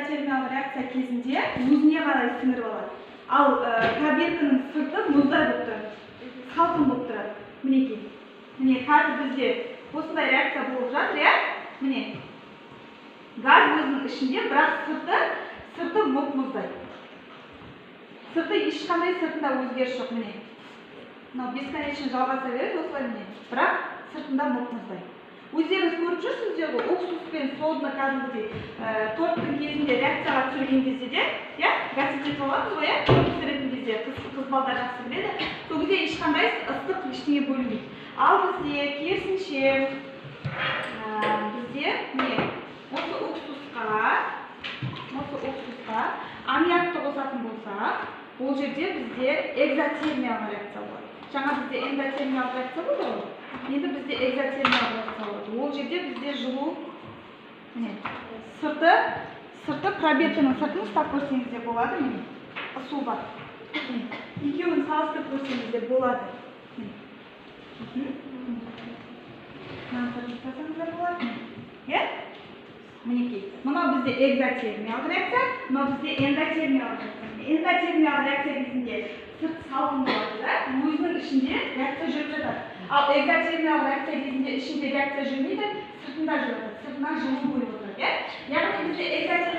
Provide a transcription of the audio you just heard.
Экзотермиялық реакция кезінде өзіне қарай сіңіріп алады, ал пробирканың сырты мұздай болып тұрады, салқын болып тұрады. Мінекей, міне, қазір бізде осындай реакция болып жатыр, иә. Міне, газ өзінің ішінде, бірақ сырты мұп мұздай, сырты ешқандай, сыртында өзгеріс жоқ. Міне, мынау бесконечно жалғаса береді осылай, міне, бірақ сыртында мұп мұздай. Өздеріңіз көріп жүрсіздер ғой, уксус пен соданы кәдімгідей торттың кезінде реакцияға түсірген кезде де, иә, гасить етіп аламыз ғой, иә, торт пісіретін кезде, қыз балдар жақсы біледі, сол кезде ешқандай ыстық ештеңе бөлінбейді. Ал бізде керісінше, бізде, міне, осы уксусқа аммиакты қосатын болсақ, ол жерде бізде экзотермиялық реакция болады. Жаңа бізде эндотермиялық реакция болды ғой, енді бізде экзотермиялық реакция болады. Ол жерде бізде жылу, міне, сырты, пробирканың сыртын ұстап көрсеңіз де болады, міне, су бар. Міне, екеуін салыстырып көрсеңіз де болады. Міне. Мынаның сыртын ұстасаңыздар болады, иә. Мінекей, мынау бізде экзотермиялық реакция, мынау бізде эндотермиялық реакция. Эндотермиялық реакция кезінде сырт салқын болады да, өзінің ішінде реакция жүріп жатады. Ал экзотермиялық реакция кезінде ішінде реакция жүрмейді, сыртында жүріп жатады, сыртынан жылу бөліп отырады, иә. Яғни бізде экзотермия